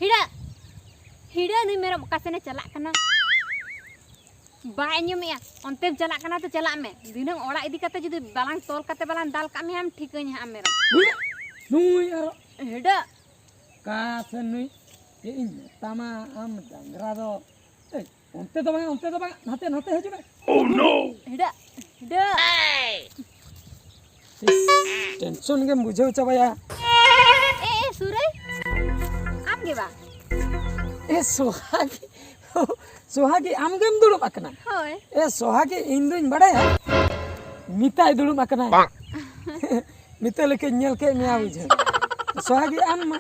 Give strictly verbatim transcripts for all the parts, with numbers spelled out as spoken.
ᱦᱤᱲᱟᱹ! ᱦᱤᱲᱟᱹ, ᱱᱩᱭ ᱢᱮᱨᱚᱢ ᱚᱠᱟ ᱥᱮᱱᱮ ᱪᱟᱞᱟᱜ ᱠᱟᱱᱟ? ᱵᱟᱭ ᱟᱸᱡᱚᱢᱮᱜᱼᱟ᱾ ᱚᱱᱛᱮᱢ ᱪᱟᱞᱟᱜ ᱠᱟᱱᱟ ᱛᱚ ᱪᱟᱞᱟᱜ ᱢᱮ᱾ ᱫᱷᱤᱱᱟᱹᱝ ᱚᱲᱟᱜ ᱤᱫᱤ ᱠᱟᱛᱮ ᱡᱩᱫᱤ ᱵᱟᱞᱟᱝ ᱛᱚᱞ ᱠᱟᱛᱮ ᱵᱟᱞᱟᱝ ᱫᱟᱞ ᱠᱟᱜ ᱢᱮᱭᱟ, ᱟᱢ ᱴᱷᱤᱠᱟᱹᱧ ᱦᱟᱸᱜ ᱟᱢ ᱢᱮᱨᱚᱢ᱾ ᱱᱩᱭ ᱟᱨᱚ ᱦᱤᱲᱟᱹ! ᱚᱠᱟ ᱥᱮᱱ ᱱᱩᱭ? ᱪᱮᱫ ᱤᱧ ᱢᱮᱛᱟᱢᱟ ᱟᱢ ᱰᱟᱝᱨᱟ ᱫᱚ᱾ ᱮᱭ, ᱚᱱᱛᱮ ᱫᱚ ᱵᱟᱝ, ᱚᱱᱛᱮ ᱫᱚ ᱵᱟᱝ, ᱱᱟᱛᱮ, ᱱᱟᱛᱮ ᱦᱤᱡᱩᱜ ᱢᱮ᱾ ᱦᱤᱲᱟᱹ! ᱦᱤᱲᱟᱹ! ᱴᱮᱱᱥᱚᱱ ᱜᱮᱢ ᱵᱩᱡᱷᱟᱹᱣ ᱪᱟᱵᱟᱭᱟ᱾ ᱮ, ᱮ, ᱥᱩᱨᱟᱹᱭ! ᱟᱢ ᱜᱮ ᱵᱟ? ᱮ, ᱥᱚᱦᱟᱜᱤ, ᱥᱚᱦᱟᱜᱤ, ᱟᱢ ᱜᱮᱢ ᱫᱩᱲᱩᱵ ᱟᱠᱟᱱᱟ? ᱦᱳᱭ᱾ ᱮ, ᱥᱚᱦᱟᱜᱤ, ᱤᱧ ᱫᱩᱧ ᱵᱟᱲᱟᱭᱟ᱾ ᱢᱤᱛᱟᱭ ᱫᱩᱲᱩᱵ ᱟᱠᱟᱱᱟᱭ᱾ ᱢᱤᱛᱟᱹ ᱞᱮᱠᱟᱧ ᱧᱮᱞ ᱠᱮᱫ ᱢᱮᱭᱟ, ᱵᱩᱡᱷᱟᱹᱣ᱾ ᱥᱚᱦᱟᱜᱤ, ᱟᱢ ᱢᱟ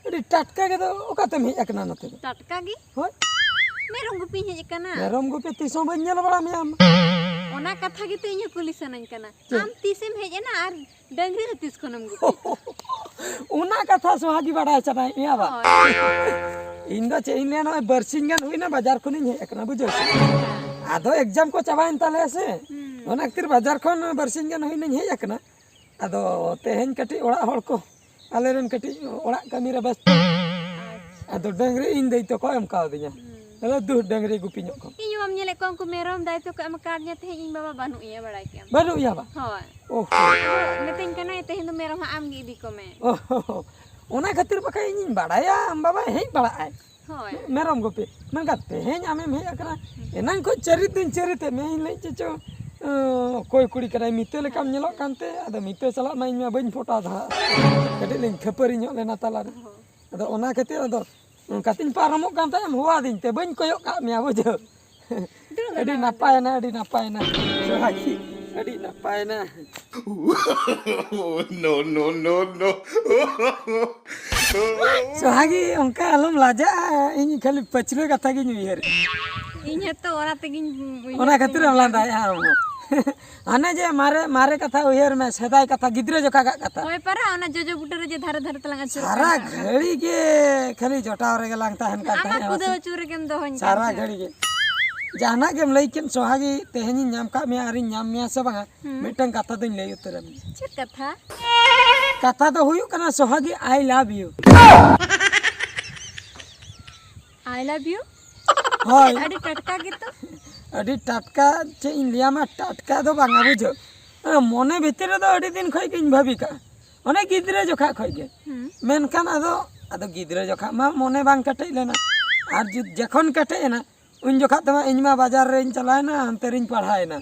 ᱟᱹᱰᱤ ᱴᱟᱴᱠᱟ ᱜᱮ ᱫᱚ ᱚᱠᱟᱛᱮᱢ ᱦᱮᱡ ᱟᱠᱟᱱᱟ ᱱᱚᱛᱮ ᱫᱚ? ᱴᱟᱴᱠᱟ ᱜᱮ? ᱦᱳᱭ᱾ ᱢᱮᱨᱚᱢ ᱜᱩᱯᱤᱧ ᱦᱮᱡ ᱟᱠᱟᱱᱟ᱾ ᱢᱮᱨᱚᱢ ᱜᱩᱯᱤ ᱛᱤᱥ ᱦᱚᱸ ᱵᱟᱹᱧ ᱧᱮᱞ ᱵᱟᱲᱟ ᱢᱮᱭᱟ ᱟᱢ᱾ ᱚᱱᱟ ᱠᱟᱛᱷᱟ ᱜᱮᱛᱚ ᱤᱧ ᱦᱚᱸ ᱠᱩᱞᱤ ᱥᱟᱱᱟᱧ ᱠᱟᱱᱟ᱾ ᱪᱮᱫ? ᱟᱢ ᱛᱤᱥᱮᱢ ᱦᱮᱡ ᱮᱱᱟ ᱟᱨ ᱰᱟᱹᱝᱨᱤ ᱫᱚ ᱛᱤᱥ ᱠᱷᱚᱱᱮᱢ ᱜᱩᱯᱤ? ᱚᱱᱟ ᱠᱟᱛᱷᱟ ᱥᱚᱦᱟᱜᱤ ᱵᱟᱰᱟᱭ ᱥᱟᱱᱟᱭᱮᱫ ᱢᱮᱭᱟ ᱵᱟ? ᱦᱳᱭ᱾ ᱤᱧ ᱫᱚ ᱪᱮᱫ ᱤᱧ ᱞᱟᱹᱭᱟ, ᱱᱚᱜᱼᱚᱭ ᱵᱟᱨᱥᱤᱧ ᱜᱟᱱ ᱦᱩᱭᱱᱟ ᱵᱟᱡᱟᱨ ᱠᱷᱚᱱᱤᱧ ᱦᱮᱡ ᱟᱠᱟᱱᱟ, ᱵᱩᱡᱷᱟᱹᱣ ᱥᱮ? ᱟᱫᱚ ᱮᱠᱡᱟᱢ ᱠᱚ ᱪᱟᱵᱟᱭᱮᱱ ᱛᱟᱞᱮᱭᱟ ᱥᱮ, ᱦᱩᱸ᱾ ᱚᱱᱟ ᱠᱷᱟᱹᱛᱤᱨ ᱵᱟᱡᱟᱨ ᱠᱷᱚᱱ ᱵᱟᱨᱥᱤᱧ ᱜᱟᱱ ᱦᱩᱭᱱᱟᱧ ᱦᱮᱡ ᱟᱠᱟᱱᱟ᱾ ᱟᱫᱚ ᱛᱮᱦᱮᱧ ᱠᱟᱹᱴᱤᱡ ᱚᱲᱟᱜ ᱦᱚᱲ ᱠᱚ ᱟᱞᱮᱨᱮᱱ ᱠᱟᱹᱴᱤᱡ ᱚᱲᱟᱜ ᱠᱟᱹᱢᱤ ᱨᱮ ᱵᱮᱥᱛᱚ᱾ ᱟᱪᱪᱷᱟ᱾ ᱟᱫᱚ ᱰᱟᱹᱝᱨᱤ ᱤᱧ ᱫᱟᱹᱭ ᱛᱟᱠᱚ ᱮᱢ ᱠᱟᱣᱫᱤᱧᱟ᱾ ᱦᱩᱸ᱾ ᱛᱟᱦᱞᱮ ᱫᱩ ᱰᱟᱹᱝᱨᱤ ᱜᱩᱯᱤ ᱧᱚᱜ ᱠᱚ᱾ ᱤᱧ ᱦᱚᱸ ᱵᱟᱢ ᱧᱮᱞᱮᱫ ᱠᱚᱣᱟ, ᱩᱱᱠᱩ ᱢᱮᱨᱚᱢ ᱫᱟᱭ ᱛᱟᱠᱚ ᱮᱢ ᱟᱠᱟᱫᱤᱧᱟ, ᱛᱮᱦᱮᱧ ᱤᱧ ᱵᱟᱵᱟ ᱵᱟᱹᱱᱩᱜ ᱮᱭᱟ, ᱵᱟᱲᱟᱭ ᱠᱮᱜᱼᱟᱢ᱾ ᱵᱟᱹᱱᱩᱜ ᱮᱭᱟ ᱵᱟ? ᱦᱳᱭ᱾ ᱳᱦ᱾ ᱟᱫᱚ ᱢᱤᱛᱟᱹᱧ ᱠᱟᱱᱟᱭ, "ᱛᱮᱦᱮᱧ ᱫᱚ ᱢᱮᱨᱚᱢ ᱦᱟᱸᱜ ᱟᱢ ᱜᱮ ᱤᱫᱤ ᱠᱚᱢᱮ᱾" ᱳᱦ᱾ ᱚᱱᱟ ᱠᱷᱟᱹᱛᱤᱨ ᱵᱟᱠᱷᱟᱡ ᱤᱧᱤᱧ ᱵᱟᱲᱟᱭᱟ ᱟᱢ ᱵᱟᱵᱟ ᱦᱮᱡ ᱵᱟᱲᱟᱜ ᱟᱭ᱾ ᱦᱳᱭ᱾ ᱢᱮᱨᱚᱢ ᱜᱩᱯᱤ᱾ ᱢᱮᱱᱠᱷᱟᱱ ᱛᱮᱦᱮᱧ ᱟᱢᱮᱢ ᱦᱮᱡ ᱟᱠᱟᱱᱟ, ᱮᱱᱟᱝ ᱠᱷᱚᱱ ᱪᱟᱹᱨᱤ ᱫᱩᱧ ᱪᱟᱹᱨᱤ ᱛᱮ ᱢᱮᱭᱟᱧ ᱞᱟᱹᱭ ᱪᱮᱫ ᱪᱚ, ᱚᱠᱚᱭ ᱠᱩᱲᱤ ᱠᱟᱱᱟᱭ, ᱢᱤᱛᱟᱹ ᱞᱮᱠᱟᱢ ᱧᱮᱞᱚᱜ ᱠᱟᱱᱛᱮ, ᱟᱫᱚ ᱢᱤᱛᱟᱹ ᱥᱟᱞᱟᱜ ᱢᱟ ᱤᱧ ᱢᱟ ᱵᱟᱹᱧ ᱯᱚᱴᱟᱣ ᱫᱟ ᱦᱟᱸᱜ᱾ ᱠᱟᱹᱴᱤᱡ ᱞᱤᱧ ᱠᱷᱟᱹᱯᱟᱹᱨᱤ ᱧᱚᱜ ᱞᱮᱱᱟ ᱛᱟᱞᱟᱨᱮ᱾ ᱦᱳᱭ᱾ ᱟᱫᱚ ᱚᱱᱟ ᱠᱷᱟᱹᱛᱤᱨ ᱟᱫᱚ ᱚᱱᱠᱟᱛᱤᱧ ᱯᱟᱨᱚᱢᱚᱜ ᱠᱟᱱ ᱛᱟᱦᱮᱸᱫ, ᱮᱢ ᱦᱚᱦᱚᱣᱟᱫᱤᱧ ᱛᱮ ᱵᱟᱹᱧ ᱠᱚᱭᱚᱜ ᱠᱟᱜ ᱢᱮᱭᱟ, ᱵᱩᱡᱷᱟᱹᱣ᱾ ᱫᱩᱲᱩᱵ ᱟᱹᱰᱤ ᱮᱱᱟᱢ᱾ ᱱᱟᱯᱟᱭᱮᱱᱟ, ᱟᱹᱰᱤ ᱱᱟᱯᱟᱭᱮᱱᱟ᱾ ᱥᱚᱦᱟᱜᱤ, ᱟᱹᱰᱤ ᱱᱟᱯᱟᱭᱮᱱᱟ᱾ No, no, no, no. ᱥᱚᱦᱟᱜᱤ, ᱚᱱᱠᱟ ᱟᱞᱚᱢ ᱞᱟᱡᱟᱜᱼᱟ, ᱤᱧ ᱠᱷᱟᱹᱞᱤ ᱯᱟᱹᱪᱷᱞᱟᱹ ᱠᱟᱛᱷᱟ ᱜᱤᱧ ᱩᱭᱦᱟᱹᱨᱮᱫᱼᱟ᱾ ᱤᱧ ᱦᱚᱸᱛᱚ ᱚᱱᱟ ᱛᱮᱜᱤᱧ ᱩᱭᱦᱟᱹᱨ ᱚᱱᱟ ᱠᱷᱟᱹᱛᱤᱨ ᱮᱢ ᱞᱟᱸᱫᱟᱭᱮᱫᱼᱟ ᱟᱢ ᱦᱚᱸ᱾ ᱦᱟᱱᱮ ᱡᱮ ᱢᱟᱨᱮ ᱢᱟᱨᱮ ᱠᱟᱛᱷᱟ ᱩᱭᱦᱟᱹᱨ ᱢᱮ, ᱥᱮᱫᱟᱭ ᱠᱟᱛᱷᱟ, ᱜᱤᱫᱽᱨᱟᱹ ᱡᱚᱠᱷᱟ ᱠᱟᱜ ᱠᱟᱛᱷᱟ᱾ ᱦᱳᱭ ᱯᱟᱨᱟ, ᱚᱱᱟ ᱡᱚᱡᱚ ᱵᱩᱴᱟᱹ ᱨᱮ ᱡᱮ ᱫᱷᱟᱨᱮ ᱫᱷᱟᱨᱮ ᱛᱮᱞᱟᱝ ᱟᱹᱪᱩᱨᱚᱜ ᱥᱟᱨᱟ ᱠᱟᱱ ᱛᱟᱦᱮᱸᱫ᱾ ᱜᱷᱟᱹᱲᱤ ᱜᱮ ᱠᱷᱟᱹᱞᱤ ᱡᱚᱴᱟᱣ ᱨᱮᱜᱮ ᱞᱟᱝ ᱛᱟᱦᱮᱱ ᱠᱟᱱ ᱟᱢᱟᱜ ᱛᱟᱦᱮᱸᱫ᱾ ᱠᱩᱫᱟᱹᱣ ᱟᱹᱪᱩᱨ ᱨᱮᱜᱮᱢ ᱫᱚᱦᱚᱧ ᱠᱟᱱ ᱥᱟᱨᱟ ᱛᱟᱦᱮᱸᱫ᱾ ᱜᱷᱟᱹᱲᱤ ᱜᱮ᱾ ᱡᱟᱦᱟᱱᱟᱜ ᱜᱮᱢ ᱞᱟᱹᱭ ᱠᱮᱫ ᱥᱚᱦᱟᱜᱤ, ᱛᱮᱦᱮᱧᱤᱧ ᱧᱟᱢ ᱠᱟᱜ ᱢᱮᱭᱟ ᱟᱨᱤᱧ ᱧᱟᱢ ᱢᱮᱭᱟ ᱥᱮ ᱵᱟᱝᱟ, ᱦᱩᱸ᱾ ᱢᱤᱫᱴᱟᱝ ᱠᱟᱛᱷᱟ ᱫᱚᱧ ᱞᱟᱹᱭ ᱩᱛᱟᱹᱨᱟᱢ ᱜᱮ᱾ ᱪᱮᱫ ᱠᱟᱛᱷᱟ? ᱠᱟᱛᱷᱟ ᱫᱚ ᱦᱩᱭᱩᱜ ᱠᱟᱱᱟ ᱥᱚᱦᱟᱜᱤ, I love you᱾ I love you? ᱦᱳᱭ᱾ ᱟᱹᱰᱤ ᱴᱟᱴᱠᱟ ᱜᱮᱛᱚ᱾ ᱟᱹᱰᱤ ᱴᱟᱴᱠᱟ, ᱪᱮᱫ ᱤᱧ ᱞᱟᱹᱭᱟᱢᱟ, ᱴᱟᱴᱠᱟ ᱫᱚ ᱵᱟᱝᱟ ᱵᱩᱡᱷᱟᱹᱣ᱾ ᱚᱱᱟ ᱢᱚᱱᱮ ᱵᱷᱤᱛᱤᱨ ᱨᱮᱫᱚ ᱟᱹᱰᱤ ᱫᱤᱱ ᱠᱷᱚᱡ ᱜᱤᱧ ᱵᱷᱟᱹᱵᱤ ᱠᱟᱜᱼᱟ, ᱚᱱᱮ ᱜᱤᱫᱽᱨᱟᱹ ᱡᱚᱠᱷᱟ ᱠᱷᱚᱡ ᱜᱮ᱾ ᱦᱩᱸ᱾ ᱢᱮᱱᱠᱷᱟᱱ ᱟᱫᱚ, ᱟᱫᱚ ᱜᱤᱫᱽᱨᱟᱹ ᱡᱚᱠᱷᱟ ᱢᱟ ᱢᱚᱱᱮ ᱵᱟᱝ ᱠᱮᱴᱮᱡ ᱞᱮᱱᱟ, ᱟᱨ ᱡᱩ-, ᱡᱚᱠᱷᱚᱱ ᱠᱮᱴᱮᱡ ᱮᱱᱟ, ᱩᱱ ᱡᱚᱠᱷᱟ ᱛᱮᱢᱟ ᱤᱧ ᱢᱟ ᱵᱟᱡᱟᱨ ᱨᱮᱧ ᱪᱟᱞᱟᱣᱮᱱᱟ, ᱦᱟᱱᱛᱮ ᱨᱤᱧ ᱯᱟᱲᱦᱟᱣᱮᱱᱟ᱾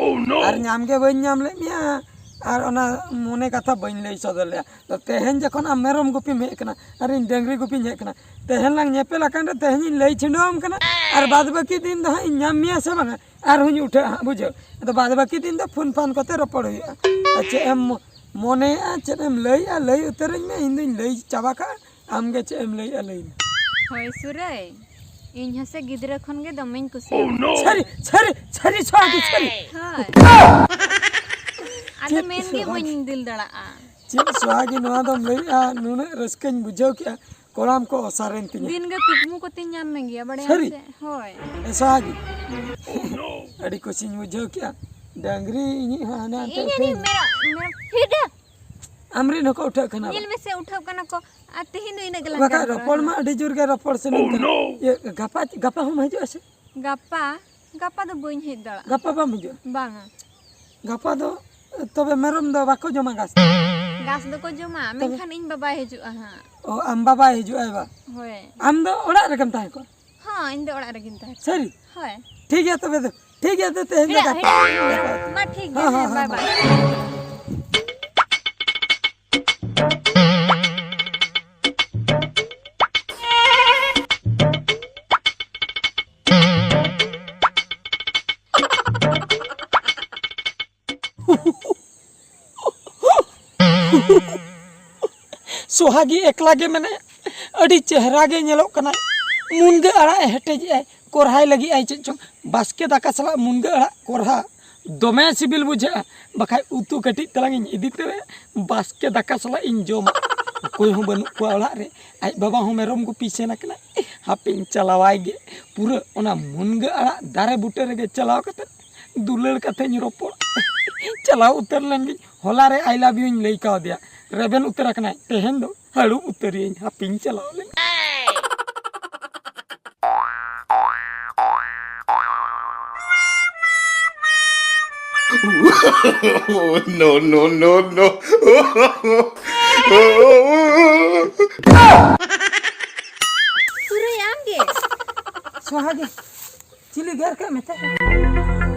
ᱟᱨ ᱧᱟᱢ ᱜᱮ ᱵᱟᱹᱧ ᱧᱟᱢ ᱞᱮᱫ ᱢᱮᱭᱟ, ᱟᱨ ᱚᱱᱟ ᱢᱚᱱᱮ ᱠᱟᱛᱷᱟ ᱵᱟᱹᱧ ᱞᱟᱹᱭ ᱥᱚᱫᱚᱨ ᱞᱮᱫᱼᱟ᱾ ᱛᱚ ᱛᱮᱦᱮᱧ ᱡᱚᱠᱷᱚᱱ ᱟᱢ ᱢᱮᱨᱚᱢ ᱜᱩᱯᱤᱢ ᱦᱮᱡ ᱟᱠᱟᱱᱟ ᱟᱨ ᱤᱧ ᱰᱟᱹᱝᱨᱤ ᱜᱩᱯᱤᱧ ᱦᱮᱡ ᱟᱠᱟᱱᱟ, ᱛᱮᱦᱮᱧ ᱞᱟᱝ ᱧᱮᱯᱮᱞ ᱟᱠᱟᱱ ᱨᱮ ᱛᱮᱦᱮᱧᱤᱧ ᱞᱟᱹᱭ ᱪᱷᱤᱰᱟᱹᱣᱟᱢ ᱠᱟᱱᱟ, ᱟᱨ ᱵᱟᱫ ᱵᱟᱹᱠᱤ ᱫᱤᱱ ᱫᱚ ᱦᱟᱸᱜ ᱤᱧ ᱧᱟᱢ ᱢᱮᱭᱟ ᱥᱮ ᱵᱟᱝᱟ, ᱟᱨᱦᱚᱸᱧ ᱩᱴᱷᱟᱹᱜᱼᱟ ᱦᱟᱸᱜ, ᱵᱩᱡᱷᱟᱹᱣ᱾ ᱟᱫᱚ ᱵᱟᱫ ᱵᱟᱹᱠᱤ ᱫᱤᱱ ᱫᱚ ᱯᱷᱳᱱ ᱯᱷᱟᱱ ᱠᱚᱛᱮ ᱨᱚᱯᱚᱲ ᱦᱩᱭᱩᱜᱼᱟ᱾ ᱟᱨ ᱪᱮᱫ ᱮᱢ ᱢᱚ-, ᱢᱚᱱᱮᱭᱮᱜᱼᱟ, ᱪᱮᱫ ᱮᱢ ᱞᱟᱹᱭᱮᱜᱼᱟ, ᱞᱟᱹᱭ ᱩᱛᱟᱹᱨᱟᱹᱧ ᱢᱮ, ᱤᱧ ᱫᱩᱧ ᱞᱟᱹᱭ ᱪᱟᱵᱟ ᱠᱟᱜᱼᱟ᱾ ᱟᱢ ᱜᱮ ᱪᱮᱫ ᱮᱢ ᱞᱟᱹᱭᱮᱜᱼᱟ, ᱞᱟᱹᱭ ᱢᱮ᱾ ᱦᱳᱭ ᱥᱩᱨᱟᱹᱭ, ᱤᱧ ᱦᱚᱸ ᱥᱮ ᱜᱤᱫᱽᱨᱟᱹ ᱠᱷᱚᱱ ᱜᱮ ᱫᱚᱢᱮᱧ ᱠᱩᱥᱤᱭᱟᱢᱟ᱾ ᱥᱟᱹᱨᱤ, ᱥᱟᱹᱨᱤ, ᱥᱟᱹᱨᱤ ᱥᱚᱦᱟᱜᱤ, ᱥᱟᱹᱨᱤ᱾ ᱦᱳᱭ᱾ ᱟᱫᱚ ᱪᱮᱫ ᱢᱮᱱ ᱜᱮ ᱥᱚᱦᱟᱜᱤ? ᱵᱟᱹᱧ ᱫᱤᱞ ᱫᱟᱲᱮᱭᱟᱜᱼᱟ᱾ ᱪᱮᱫ ᱥᱚᱦᱟᱜᱤ ᱱᱚᱣᱟ ᱫᱚᱢ ᱞᱟᱹᱭᱮᱜᱼᱟ, ᱱᱩᱱᱟᱹᱜ ᱨᱟᱹᱥᱠᱟᱹᱧ ᱵᱩᱡᱷᱟᱹᱣ ᱠᱮᱜᱼᱟ, ᱠᱚᱲᱟᱢ ᱠᱚ ᱚᱥᱟᱨᱮᱱ ᱛᱤᱧᱟᱹ᱾ ᱫᱤᱱ ᱜᱮ ᱠᱩᱠᱢᱩ ᱠᱚᱛᱮᱧ ᱧᱟᱢ ᱢᱮ ᱜᱮᱭᱟ, ᱵᱟᱲᱟᱭᱟᱢ ᱥᱟᱹᱨᱤ? ᱥᱮ? ᱦᱳᱭ᱾ ᱮ ᱥᱚᱦᱟᱜᱤ, ᱟᱹᱰᱤ ᱠᱩᱥᱤᱧ ᱵᱩᱡᱷᱟᱹᱣ ᱠᱮᱜᱼᱟ᱾ ᱰᱟᱝᱨᱤ ᱤᱧᱤᱡ ᱦᱚᱸ ᱦᱟᱱᱮ ᱦᱟᱱᱛᱮ ᱤᱧ ᱩᱴᱷᱟᱹᱧ ᱦᱟᱹᱱᱤ ᱢᱮᱨᱚᱢ, ᱢᱮᱨᱚᱢ, ᱦᱤᱰᱟᱹ! ᱟᱢᱨᱤᱱ ᱦᱚᱸᱠᱚ ᱩᱴᱷᱟᱹᱜ ᱠᱟᱱᱟ᱾ ᱧᱮᱞ ᱢᱮᱥᱮ, ᱩᱴᱷᱟᱹᱣ ᱠᱟᱱᱟ ᱠᱚ᱾ ᱟᱨ ᱛᱮᱦᱮᱧ ᱫᱚ ᱤᱱᱟᱹᱜ ᱜᱮᱞᱟᱝ ᱵᱟᱠᱷᱟᱡ ᱜᱟᱞᱢᱟᱨᱟᱣᱟ᱾ ᱨᱚᱯᱚᱲ ᱢᱟ ᱟᱹᱰᱤ ᱡᱳᱨ ᱜᱮ ᱨᱚᱯᱚᱲ ᱥᱟᱱᱟᱧ ᱠᱟᱱᱟ᱾ ᱤᱭᱟᱹ, ᱜᱟᱯᱟ, ᱜᱟᱯᱟ ᱦᱚᱸᱢ ᱦᱤᱡᱩᱜᱼᱟ ᱥᱮ? ᱜᱟᱯᱟ, ᱜᱟᱯᱟ ᱫᱚ ᱵᱟᱹᱧ ᱦᱮᱡ ᱫᱟᱲᱮᱭᱟᱜᱼᱟ᱾ ᱜᱟᱯᱟ ᱵᱟᱢ ᱦᱤᱡᱩᱜᱼᱟ? ᱵᱟᱝᱟ᱾ ᱜᱟᱯᱟ ᱫᱚ, ᱛᱚᱵᱮ ᱢᱮᱨᱚᱢ ᱫᱚ ᱵᱟᱠᱚ ᱡᱚᱢᱟ ᱜᱷᱟᱥ? ᱜᱷᱟᱥ ᱫᱚᱠᱚ ᱡᱚᱢᱟ, ᱛᱚᱵᱮ? ᱢᱮᱱᱠᱷᱟᱱ ᱤᱧ ᱵᱟᱵᱟᱭ ᱦᱤᱡᱩᱜᱼᱟ ᱦᱟᱸᱜ᱾ ᱚ, ᱟᱢ ᱵᱟᱵᱟᱭ ᱦᱤᱡᱩᱜᱼᱟ ᱵᱟ? ᱦᱳᱭ᱾ ᱟᱢ ᱫᱚ ᱚᱲᱟᱜ ᱨᱮᱜᱮᱢ ᱛᱟᱦᱮᱸ ᱠᱚᱜᱼᱟ? ᱦᱚᱸ, ᱤᱧ ᱫᱚ ᱚᱲᱟᱜ ᱨᱮᱜᱮᱧ ᱛᱟᱦᱮᱸ ᱠᱚᱜᱼᱟ᱾ ᱥᱟᱹᱨᱤ? ᱦᱳᱭ᱾ ᱴᱷᱤᱠ ᱜᱮᱭᱟ ᱛᱚᱵᱮ ᱫᱚ, ᱴᱷᱤᱠ ᱜᱮᱭᱟ ᱛᱚ, ᱛᱮᱦᱮᱧ ᱫᱚ ᱦᱤᱲᱟ, ᱜᱟᱯᱟ᱾ ᱦᱤᱲᱟ, ᱢᱟ ᱴᱷᱤᱠ ᱜᱮᱭᱟ, ᱦᱮᱸ, ᱦᱮᱸ, ᱦᱮᱸ, ᱵᱟᱭ ᱦᱮᱸ, ᱵᱟᱭ᱾ ᱦᱮᱸ᱾ ᱥᱚᱦᱟᱜᱤ ᱮᱠᱞᱟ ᱜᱮ ᱢᱮᱱᱟᱭᱟ, ᱟᱹᱰᱤ ᱪᱮᱦᱨᱟ ᱜᱮ ᱧᱮᱞᱚᱜ ᱠᱟᱱᱟᱭ᱾ ᱢᱩᱱᱜᱟᱹ ᱟᱲᱟᱜ ᱮ ᱦᱮᱴᱮᱡᱮᱜᱼᱟᱭ, ᱠᱚᱨᱦᱟᱭ ᱞᱟᱹᱜᱤᱫ ᱟᱭ ᱪᱮᱫ ᱪᱚᱝ, ᱵᱟᱥᱠᱮ ᱫᱟᱠᱟ ᱥᱟᱞᱟᱜ ᱢᱩᱱᱜᱟᱹ ᱟᱲᱟᱜ ᱠᱚᱨᱦᱟ᱾ ᱫᱚᱢᱮ ᱥᱤᱵᱤᱞ ᱵᱩᱡᱷᱟᱹᱜᱼᱟ᱾ ᱵᱟᱠᱷᱟᱡ ᱩᱛᱩ ᱠᱟᱹᱴᱤᱡ ᱛᱟᱞᱟᱝ ᱤᱧ ᱤᱫᱤ ᱛᱮ ᱵᱟᱥᱠᱮ ᱫᱟᱠᱟ ᱥᱟᱞᱟᱜ ᱤᱧ ᱡᱚᱢᱟ᱾ ᱚᱠᱚᱭ ᱦᱚᱸ ᱵᱟᱹᱱᱩᱜ ᱠᱚᱣᱟ ᱚᱲᱟᱜ ᱨᱮ᱾ ᱟᱡ ᱵᱟᱵᱟ ᱦᱚᱸ ᱢᱮᱨᱚᱢ ᱜᱩᱯᱤ ᱥᱮᱱ ᱟᱠᱟᱱᱟᱭ᱾ ᱦᱟᱯᱮᱧ ᱪᱟᱞᱟᱣᱟᱭ ᱜᱮ᱾ ᱯᱩᱨᱟᱹ ᱚᱱᱟ ᱢᱩᱱᱜᱟᱹ ᱟᱲᱟᱜ ᱫᱟᱨᱮ ᱵᱩᱴᱟᱹ ᱨᱮᱜᱮ ᱪᱟᱞᱟᱣ ᱠᱟᱛᱮ ᱫᱩᱞᱟᱹᱲ ᱠᱟᱛᱷᱟᱧ ᱨᱚᱯᱚᱲ᱾ ᱪᱟᱞᱟᱣ ᱩᱛᱟᱹᱨ ᱞᱮᱱ ᱜᱤᱧ᱾ ᱦᱚᱞᱟ ᱨᱮ "I love you" ᱤᱧ ᱞᱟᱹᱭ ᱠᱟᱣᱫᱮᱭᱟ᱾ ᱨᱮᱵᱮᱱ ᱩᱛᱟᱹᱨ ᱟᱠᱟᱱᱟᱭ᱾ ᱛᱮᱦᱮᱧ ᱫᱚ ᱦᱟᱹᱲᱩᱵ ᱩᱛᱟᱹᱨᱤᱭᱟᱹᱧ᱾ ᱦᱟᱯᱮᱧ ᱪᱟᱞᱟᱣ ᱞᱮᱱ᱾ No, no, no, no. ᱥᱩᱨᱟᱹᱭ, ᱟᱢ ᱜᱮ? ᱥᱚᱦᱟᱜᱤ, ᱪᱤᱞᱤ ᱜᱮᱨ ᱠᱮᱫ ᱢᱮᱛᱮ?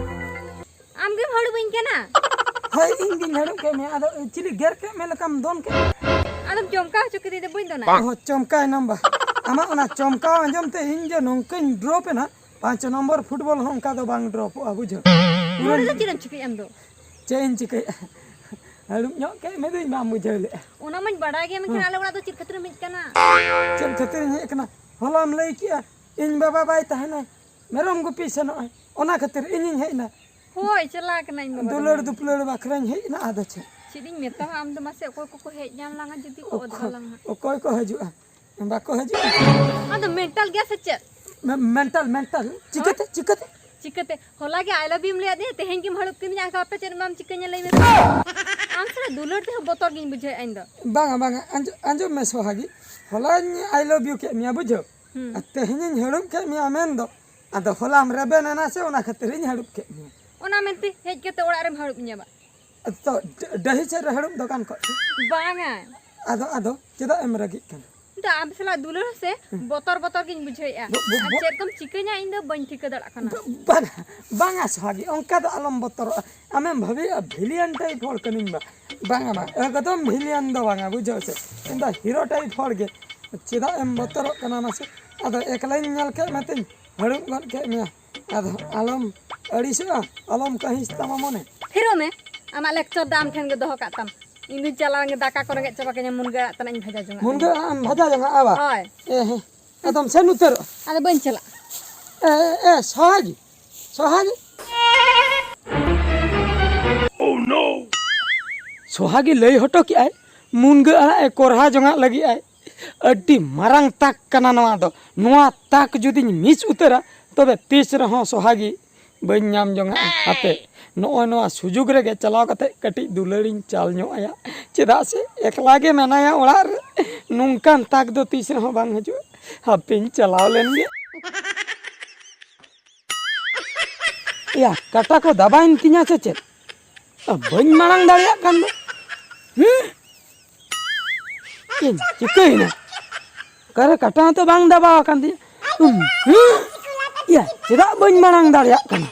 ᱟᱢ ᱜᱮᱢ ᱦᱟᱹᱲᱩᱵᱟᱹᱧ ᱠᱟᱱᱟ᱾ ᱦᱳᱭ, ᱤᱧ ᱜᱤᱧ ᱦᱟᱹᱲᱩᱵ ᱠᱮᱫ ᱢᱮᱭᱟ᱾ ᱟᱫᱚ ᱪᱤᱞᱤ ᱜᱮᱨ ᱠᱮᱫ ᱢᱮ ᱞᱮᱠᱟᱢ ᱫᱚᱱ ᱠᱮᱫ? ᱟᱫᱚᱢ ᱪᱚᱢᱠᱟᱣ ᱦᱚᱪᱚ ᱠᱤᱫᱤᱧ ᱛᱮ ᱵᱟᱹᱧ ᱫᱚᱱᱟ᱾ ᱚ, ᱪᱚᱢᱠᱟᱣ ᱮᱱᱟᱢ ᱵᱟ᱾ ᱟᱢᱟᱜ ᱚᱱᱟ ᱪᱚᱢᱠᱟᱣ ᱟᱸᱡᱚᱢ ᱛᱮ ᱤᱧ ᱡᱮ ᱱᱚᱝᱠᱟᱧ ᱰᱨᱚᱯ ᱮᱱᱟ, ᱯᱟᱸᱪ ᱱᱚᱢᱵᱚᱨ ᱯᱷᱩᱴᱵᱚᱞ ᱦᱚᱸ ᱚᱱᱠᱟ ᱫᱚ ᱵᱟᱝ ᱰᱨᱚᱯᱚᱜᱼᱟ, ᱵᱩᱡᱷᱟᱹᱣ᱾ ᱱᱚᱰᱮ ᱫᱚ ᱪᱮᱫ ᱮᱢ ᱪᱤᱠᱟᱹᱭᱟ ᱟᱢ ᱫᱚ? ᱪᱮᱫ ᱤᱧ ᱪᱤᱠᱟᱹᱭᱟ? ᱦᱟᱹᱲᱩᱵ ᱧᱚᱜ ᱠᱮᱫ ᱢᱮᱫᱩᱧ, ᱵᱟᱢ ᱵᱩᱡᱷᱟᱹᱣ ᱞᱮᱫᱼᱟ᱾ ᱚᱱᱟ ᱢᱟᱧ ᱵᱟᱰᱟᱭ ᱜᱮᱭᱟ, ᱢᱮᱱᱠᱷᱟᱱ ᱦᱮᱸ᱾ ᱟᱞᱮ ᱚᱲᱟᱜ ᱫᱚ ᱪᱮᱫ ᱠᱷᱟᱹᱛᱤᱨᱮᱢ ᱦᱮᱡ ᱟᱠᱟᱱᱟ? ᱪᱮᱫ ᱠᱷᱟᱹᱛᱤᱨᱤᱧ ᱦᱮᱡ ᱟᱠᱟᱱᱟ? ᱦᱚᱞᱟᱢ ᱞᱟᱹᱭ ᱠᱮᱜᱼᱟ, ᱤᱧ ᱵᱟᱵᱟ ᱵᱟᱭ ᱛᱟᱦᱮᱱᱟ, ᱢᱮᱨᱚᱢ ᱜᱩᱯᱤ ᱥᱮᱱᱚᱜᱼᱟᱭ, ᱚᱱᱟ ᱠᱷᱟᱹᱛᱤᱨ ᱤᱧᱤᱧ ᱦᱮᱡ ᱮᱱᱟ᱾ ᱦᱳᱭ, ᱪᱟᱞᱟᱣ ᱠᱟᱱᱟ ᱤᱧ ᱵᱟᱵᱟ ᱫᱚ ᱫᱩᱞᱟᱹᱲ ᱢᱮᱨᱚᱢ᱾ ᱫᱩᱯᱞᱟᱹᱲ ᱵᱟᱠᱷᱨᱟᱧ ᱦᱮᱡ ᱮᱱᱟ, ᱟᱫᱚ ᱪᱮᱫ? ᱪᱮᱫ ᱤᱧ ᱢᱮᱛᱟᱢᱟ, ᱟᱢ ᱫᱚ ᱢᱟᱥᱮ ᱚᱠᱚᱭ ᱠᱚᱠᱚ ᱦᱮᱡ ᱧᱟᱢ ᱞᱟᱝᱟ ᱡᱩᱫᱤ ᱠᱚ ᱚᱫ ᱚᱠᱚ-, ᱵᱟᱞᱟᱝᱟ᱾ ᱚᱠᱚᱭ ᱠᱚ ᱦᱤᱡᱩᱜᱼᱟ? ᱵᱟᱠᱚ ᱦᱤᱡᱩᱜᱼᱟ᱾ ᱟᱢ ᱫᱚ ᱢᱮᱱᱴᱟᱞ ᱜᱮᱭᱟ ᱥᱮ ᱪᱮᱫ? ᱢᱮ-, ᱢᱮᱱᱴᱟᱞ, ᱢᱮᱱᱴᱟᱞ᱾ ᱪᱤᱠᱟᱹᱛᱮ, ᱦᱳᱭ᱾ ᱪᱤᱠᱟᱹᱛᱮ? ᱪᱤᱠᱟᱹᱛᱮ? ᱦᱚᱞᱟ ᱜᱮ "I love you" ᱮᱢ ᱞᱟᱹᱭᱟᱫᱤᱧᱟ, ᱛᱮᱦᱮᱧ ᱜᱮᱢ ᱦᱟᱹᱲᱩᱵ ᱠᱤᱫᱤᱧᱟ, ᱟᱫᱚ ᱟᱯᱮ ᱪᱮᱫ ᱵᱟᱢ ᱪᱤᱠᱟᱹᱧᱟ ᱞᱟᱹᱭ ᱢᱮ? ᱟᱢ ᱥᱟᱞᱟᱜ ᱫᱩᱞᱟᱹᱲ ᱛᱮᱦᱚᱸ ᱵᱚᱛᱚᱨ ᱜᱤᱧ ᱵᱩᱡᱷᱟᱹᱣᱮᱫᱼᱟ ᱤᱧ ᱫᱚ᱾ ᱵᱟᱝᱟ, ᱵᱟᱝᱟ, ᱟᱸᱡᱚ-, ᱟᱸᱡᱚᱢ ᱢᱮ ᱥᱚᱦᱟᱜᱤ, ᱦᱚᱞᱟᱧ "I love you" ᱠᱮᱫ ᱢᱮᱭᱟ, ᱵᱩᱡᱷᱟᱹᱣ? ᱦᱩᱸ᱾ ᱟᱨ ᱛᱮᱦᱮᱧᱤᱧ ᱦᱟᱹᱲᱩᱵ ᱠᱮᱫ ᱢᱮᱭᱟ ᱢᱮᱱ ᱫᱚ, ᱟᱫᱚ ᱦᱚᱞᱟᱢ ᱨᱮᱵᱮᱱ ᱮᱱᱟ ᱥᱮ, ᱚᱱᱟ ᱠᱷᱟᱹᱛᱤᱨᱤᱧ ᱦᱟᱹᱲᱩᱵ ᱠᱮᱫ ᱢᱮᱭᱟ᱾ ᱚᱱᱟ ᱢᱮᱱᱛᱮ ᱦᱮᱡ ᱠᱟᱛᱮ ᱚᱲᱟᱜ ᱨᱮᱢ ᱦᱟᱹᱲᱩᱵ ᱤᱧᱟ ᱵᱟ? ᱛᱚ, ᱰ-, ᱰᱟᱹᱦᱤ ᱥᱮᱫ ᱨᱮ ᱦᱟᱹᱲᱩᱵ ᱫᱚ ᱜᱟᱱ ᱠᱚᱜ ᱪᱚ? ᱵᱟᱝᱟ᱾ ᱟᱫᱚ, ᱟᱫᱚ, ᱪᱮᱫᱟᱜ ᱮᱢ ᱨᱟᱹᱜᱤᱜ ᱠᱟᱱᱟ? ᱤᱧ ᱫᱚ ᱟᱢ ᱥᱟᱞᱟᱜ ᱫᱩᱞᱟᱹᱲ ᱥᱮ ᱦᱩᱸ᱾ ᱵᱚᱛᱚᱨ ᱵᱚᱛᱚᱨ ᱜᱤᱧ ᱵᱩᱡᱷᱟᱹᱣᱮᱫᱼᱟ᱾ ᱵᱚ-, ᱵᱚ-, ᱟᱨ ᱵᱚ- ᱪᱮᱫ ᱠᱚᱢ ᱪᱤᱠᱟᱹᱧᱟ ᱤᱧ ᱫᱚ ᱵᱟᱹᱧ ᱴᱷᱤᱠᱟᱹ ᱫᱟᱲᱮᱭᱟᱜ ᱠᱟᱱᱟ᱾ ᱵᱟ-, ᱵᱟᱝᱟ, ᱵᱟᱝᱟ ᱥᱚᱦᱟᱜᱤ, ᱚᱱᱠᱟ ᱫᱚ ᱟᱞᱚᱢ ᱵᱚᱛᱚᱨᱚᱜᱼᱟ᱾ ᱟᱢᱮᱢ ᱵᱷᱟᱹᱵᱤᱭᱮᱫᱼᱟ ᱵᱷᱤᱞᱤᱭᱟᱱ ᱴᱟᱭᱤᱯ ᱦᱚᱲ ᱠᱟᱹᱱᱟᱹᱧ ᱵᱟ? ᱵᱟᱝᱟ, ᱵᱟᱝ, ᱮᱠᱫᱚᱢ ᱵᱷᱤᱞᱤᱭᱟᱱ ᱫᱚ ᱵᱟᱝᱟ, ᱵᱩᱡᱷᱟᱹᱣ ᱥᱮ? ᱤᱧ ᱫᱚ ᱦᱤᱨᱳ ᱴᱟᱭᱤᱯ ᱦᱚᱲ ᱜᱮ᱾ ᱪᱮᱫᱟᱜ ᱮᱢ ᱵᱚᱛᱚᱨᱚᱜ ᱠᱟᱱᱟ ᱢᱟᱥᱮ? ᱟᱫᱚ ᱮᱠᱞᱟᱧ ᱧᱮᱞ ᱠᱮᱫ ᱢᱮᱛᱮᱧ ᱦᱟᱹᱲᱩᱵ ᱜᱚᱫ ᱠᱮᱫ ᱢᱮᱭᱟ᱾ ᱟᱫᱚ ᱟᱞᱚᱢ ᱟᱹᱲᱤᱥᱚᱜᱼᱟ, ᱟᱞᱚᱢ ᱠᱟᱹᱦᱤᱥ ᱛᱟᱢᱟ ᱢᱚᱱᱮ᱾ ᱛᱷᱤᱨᱚᱜ ᱢᱮ, ᱟᱢᱟᱜ ᱞᱮᱠᱪᱟᱨ ᱫᱚ ᱟᱢ ᱴᱷᱮᱱ ᱜᱮ ᱫᱚᱦᱚ ᱠᱟᱜ ᱛᱟᱢ᱾ ᱤᱧ ᱫᱩᱧ ᱪᱟᱞᱟᱣ ᱞᱮᱱ ᱜᱮ, ᱫᱟᱠᱟ ᱠᱚ ᱨᱮᱸᱜᱮᱡ ᱪᱟᱵᱟ ᱠᱤᱧᱟ, ᱢᱩᱱᱜᱟᱹ ᱟᱲᱟᱜ ᱛᱟᱱᱟᱜ ᱤᱧ ᱵᱷᱟᱡᱟ ᱡᱚᱝᱟᱜ᱾ ᱢᱩᱱᱜᱟᱹ ᱟᱲᱟᱜ ᱮᱢ ᱵᱷᱟᱡᱟ ᱡᱚᱝᱟᱜᱼᱟ ᱵᱟ? ᱦᱳᱭ᱾ ᱮ ᱦᱮᱸ, ᱟᱫᱚᱢ ᱥᱮᱱ ᱩᱛᱟᱹᱨᱚᱜᱼᱟ᱾ ᱟᱫᱚ ᱵᱟᱹᱧ ᱪᱟᱞᱟᱜᱼᱟ᱾ ᱮ, ᱮ, ᱥᱚᱦᱟᱜᱤ, ᱥᱚᱦᱟᱜᱤ᱾ ᱥᱚᱦᱟᱜᱤ ᱞᱟᱹᱭ ᱦᱚᱴᱚ ᱠᱮᱜᱼᱟᱭ, ᱢᱩᱱᱜᱟᱹ ᱟᱲᱟᱜ ᱮ ᱠᱚᱨᱦᱟ ᱡᱚᱝᱟᱜ ᱞᱟᱹᱜᱤᱫ ᱟᱭ᱾ ᱟᱹᱰᱤ ᱢᱟᱨᱟᱝ ᱛᱟᱠ ᱠᱟᱱᱟ ᱱᱚᱣᱟ ᱫᱚ᱾ ᱱᱚᱣᱟ ᱛᱟᱠ ᱡᱩᱫᱤᱧ ᱢᱤᱥ ᱩᱛᱟᱹᱨᱟ, ᱛᱚᱵᱮ ᱛᱤᱥ ᱨᱮᱦᱚᱸ ᱥᱚᱦᱟᱜᱤ ᱵᱟᱹᱧ ᱧᱟᱢ ᱡᱚᱝᱟ᱾ ᱦᱟᱯᱮ, ᱱᱚᱜᱼᱚᱭ ᱱᱚᱣᱟ ᱥᱩᱡᱩᱜᱽ ᱨᱮᱜᱮ ᱪᱟᱞᱟᱣ ᱠᱟᱛᱮ ᱠᱟᱹᱴᱤᱡ ᱫᱩᱞᱟᱹᱲᱤᱧ ᱪᱟᱞ ᱧᱚᱜ ᱟᱭᱟ᱾ ᱪᱮᱫᱟᱜ ᱥᱮ ᱮᱠᱞᱟ ᱜᱮ ᱢᱮᱱᱟᱭᱟ ᱚᱲᱟᱜ ᱨᱮ, ᱱᱚᱝᱠᱟᱱ ᱛᱟᱠ ᱫᱚ ᱛᱤᱥ ᱨᱮᱦᱚᱸ ᱵᱟᱝ ᱦᱤᱡᱩᱜᱼᱟ᱾ ᱦᱟᱯᱮᱧ ᱪᱟᱞᱟᱣ ᱞᱮᱱ ᱜᱮ᱾ ᱮᱭᱟ, ᱠᱟᱴᱟ ᱠᱚ ᱫᱟᱵᱟᱭᱮᱱ ᱛᱤᱧᱟ ᱥᱮ ᱪᱮᱫ? ᱟ, ᱵᱟᱹᱧ ᱢᱟᱲᱟᱝ ᱫᱟᱲᱮᱭᱟᱜ ᱠᱟᱱ ᱫᱚ᱾ ᱦᱮᱸ? ᱪᱮᱫ ᱪᱤᱠᱟᱹᱭᱮᱱᱟ? ᱚᱠᱟᱨᱮ ᱠᱟᱴᱟ ᱦᱚᱸᱛᱚ ᱵᱟᱝ ᱫᱟᱵᱟᱣ ᱟᱠᱟᱱ ᱛᱤᱧᱟ᱾ ᱦᱩᱸ, ᱦᱩᱸ᱾ ᱮᱭᱟ, ᱪᱮᱫᱟᱜ ᱵᱟᱹᱧ ᱢᱟᱲᱟᱝ ᱫᱟᱲᱮᱭᱟᱜ ᱠᱟᱱᱟ?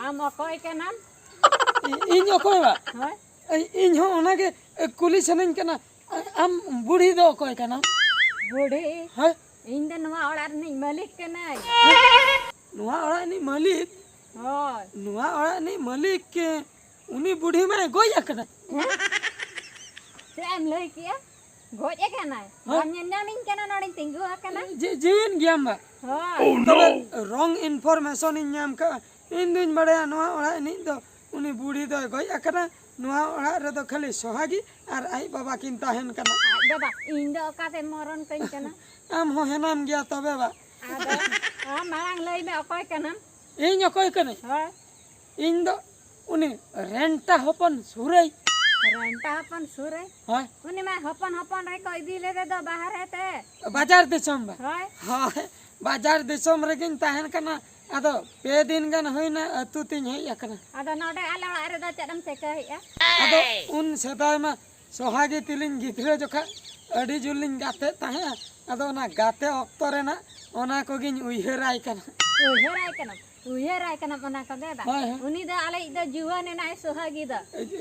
ᱟᱢ ᱚᱠᱚᱭ ᱠᱟᱱᱟᱢ? ᱤ-, ᱤᱧ ᱚᱠᱚᱭ ᱵᱟ? ᱦᱳᱭ᱾ ᱤ-, ᱤᱧ ᱦᱚᱸ ᱚᱱᱟᱜᱮ, ᱮ, ᱠᱩᱞᱤ ᱥᱟᱱᱟᱧ ᱠᱟᱱᱟ᱾ ᱟ-, ᱟᱢ ᱵᱩᱲᱦᱤ ᱫᱚ ᱚᱠᱚᱭ ᱠᱟᱱᱟᱢ? ᱵᱩᱲᱦᱤ? ᱦᱮᱸ? ᱤᱧ ᱫᱚ ᱱᱚᱣᱟ ᱚᱲᱟᱜ ᱨᱤᱱᱤᱡ ᱢᱟᱹᱞᱤᱠ ᱠᱟᱹᱱᱟᱹᱧ᱾ ᱱᱚᱣᱟ ᱚᱲᱟᱜ ᱨᱤᱱᱤᱡ ᱢᱟᱹᱞᱤᱠ? ᱦᱳᱭ᱾ ᱱᱚᱣᱟ ᱚᱲᱟᱜ ᱨᱤᱱᱤᱡ ᱢᱟᱹᱞᱤᱠ, ᱮ, ᱩᱱᱤ ᱵᱩᱲᱦᱤ ᱢᱟᱭ ᱜᱚᱡ ᱟᱠᱟᱱᱟ᱾ ᱦᱮᱸ? ᱪᱮᱫ ᱮᱢ ᱞᱟᱹᱭ ᱠᱮᱜᱼᱟ? ᱜᱚᱡ ᱟᱠᱟᱱᱟᱭ? ᱦᱮᱸ? ᱵᱟᱢ ᱧᱮᱞ ᱧᱟᱢᱤᱧ ᱠᱟᱱᱟ, ᱱᱚᱰᱮᱧ ᱛᱤᱸᱜᱩ ᱟᱠᱟᱱᱟ᱾ ᱡᱤ-, ᱡᱤᱣᱤᱱ ᱜᱮᱭᱟᱢ ᱵᱟ? ᱦᱳᱭ᱾ ᱛᱚᱵᱮ wrong information ᱤᱧ ᱧᱟᱢ ᱠᱟᱜᱼᱟ᱾ ᱤᱧ ᱫᱩᱧ ᱵᱟᱲᱟᱭᱟ ᱱᱚᱣᱟ ᱚᱲᱟᱜ ᱨᱤᱱᱤᱡ ᱫᱚ ᱩᱱᱤ ᱵᱩᱲᱦᱤ ᱫᱚᱭ ᱜᱚᱡ ᱟᱠᱟᱱᱟ᱾ ᱱᱚᱣᱟ ᱚᱲᱟᱜ ᱨᱮᱫᱚ ᱠᱷᱟᱹᱞᱤ ᱥᱚᱦᱟᱜᱤ ᱟᱨ ᱟᱡ ᱵᱟᱵᱟ ᱠᱤᱱ ᱛᱟᱦᱮᱱ ᱠᱟᱱᱟ᱾ ᱟᱡ ᱵᱟᱵᱟ, ᱤᱧ ᱫᱚ ᱚᱠᱟᱛᱮ ᱢᱚᱨᱚᱱ ᱠᱟᱹᱧ ᱠᱟᱱᱟ? ᱟᱢ ᱦᱚᱸ ᱦᱮᱱᱟᱢ ᱜᱮᱭᱟ ᱛᱚᱵᱮ ᱵᱟ᱾ ᱟᱫᱚ ᱟᱢ ᱢᱟᱲᱟᱝ ᱞᱟᱹᱭ ᱢᱮ, ᱚᱠᱚᱭ ᱠᱟᱱᱟᱢ? ᱤᱧ ᱚᱠᱚᱭ ᱠᱟᱹᱱᱟᱹᱧ? ᱦᱳᱭ᱾ ᱤᱧ ᱫᱚ ᱩᱱᱤ ᱨᱮᱱᱴᱟ ᱦᱚᱯᱚᱱ ᱥᱩᱨᱟᱹᱭ᱾ ᱨᱮᱱᱴᱟ ᱦᱚᱯᱚᱱ ᱥᱩᱨᱟᱹᱭ? ᱦᱳᱭ᱾ ᱩᱱᱤ ᱢᱟ ᱦᱚᱯᱚᱱ ᱦᱚᱯᱚᱱ ᱨᱮᱠᱚ ᱤᱫᱤ ᱞᱮᱫᱮ ᱫᱚ ᱵᱟᱦᱨᱮ ᱛᱮ᱾ ᱵᱟᱡᱟᱨ ᱫᱤᱥᱚᱢ ᱵᱟ? ᱦᱳᱭ᱾ ᱦᱳᱭ, ᱵᱟᱡᱟᱨ ᱫᱤᱥᱚᱢ ᱨᱮᱜᱮᱧ ᱛᱟᱦᱮᱱ ᱠᱟᱱᱟ᱾ ᱟᱫᱚ ᱯᱮ ᱫᱤᱱ ᱜᱟᱱ ᱦᱩᱭᱱᱟ ᱟᱹᱛᱩ ᱛᱤᱧ ᱦᱮᱡ ᱟᱠᱟᱱᱟ᱾ ᱟᱫᱚ ᱱᱚᱰᱮ ᱟᱞᱮ ᱚᱲᱟᱜ ᱨᱮᱫᱚ ᱪᱮᱫ ᱮᱢ ᱪᱤᱠᱟᱹᱭᱮᱫᱼᱟ? ᱟᱫᱚ ᱩᱱ ᱥᱮᱫᱟᱭ ᱢᱟ ᱥᱚᱦᱟᱜᱤ ᱛᱮᱞᱤᱧ ᱜᱤᱫᱽᱨᱟᱹ ᱡᱚᱠᱷᱟ ᱟᱹᱰᱤ ᱡᱳᱨ ᱞᱤᱧ ᱜᱟᱛᱮᱜ ᱛᱟᱦᱮᱸᱜᱼᱟ᱾ ᱟᱫᱚ ᱚᱱᱟ ᱜᱟᱛᱮ ᱚᱠᱛᱚ ᱨᱮᱱᱟᱜ ᱚᱱᱟ ᱠᱚᱜᱤᱧ ᱩᱭᱦᱟᱹᱨᱟᱭ ᱠᱟᱱᱟ᱾ ᱩᱭᱦᱟᱹᱨᱟᱭ ᱠᱟᱱᱟᱢ? ᱩᱭᱦᱟᱹᱨᱟᱭ ᱠᱟᱱᱟᱢ ᱚᱱᱟ ᱠᱚᱜᱮ ᱵᱟ? ᱦᱳᱭ, ᱦᱳᱭ᱾ ᱩᱱᱤ ᱫᱚ ᱟᱞᱮᱭᱤᱡ ᱫᱚ ᱡᱩᱣᱟᱹᱱ ᱮᱱᱟᱭ ᱥᱚᱦᱟᱜᱤ ᱫᱚ᱾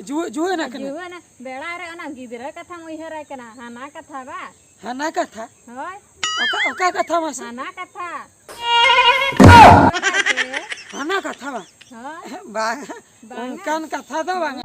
ᱡᱩᱣᱟᱹ-, ᱡᱩᱣᱟᱹᱱ ᱟᱠᱟᱱᱟ? ᱡᱩᱣᱟᱹᱱ ᱵᱮᱲᱟ ᱨᱮ ᱚᱱᱟ ᱜᱤᱫᱽᱨᱟᱹ ᱠᱟᱛᱷᱟᱢ ᱩᱭᱦᱟᱹᱨᱟᱭ ᱠᱟᱱᱟ, ᱦᱟᱱᱟ ᱠᱟᱛᱷᱟ ᱵᱟ? ᱦᱟᱱᱟ ᱠᱟᱛᱷᱟ? ᱦᱳᱭ᱾ ᱚᱠᱟ, ᱚᱠᱟ ᱠᱟᱛᱷᱟ ᱢᱟᱥᱮ? ᱦᱟᱱᱟ ᱠᱟᱛᱷᱟ᱾ ᱦᱟᱱᱟ ᱠᱟᱛᱷᱟ ᱵᱟ? ᱦᱳᱭ᱾ ᱵᱟᱝ, ᱵᱟᱝᱟ᱾ ᱚᱱᱠᱟᱱ ᱠᱟᱛᱷᱟ ᱫᱚ ᱵᱟᱝ᱾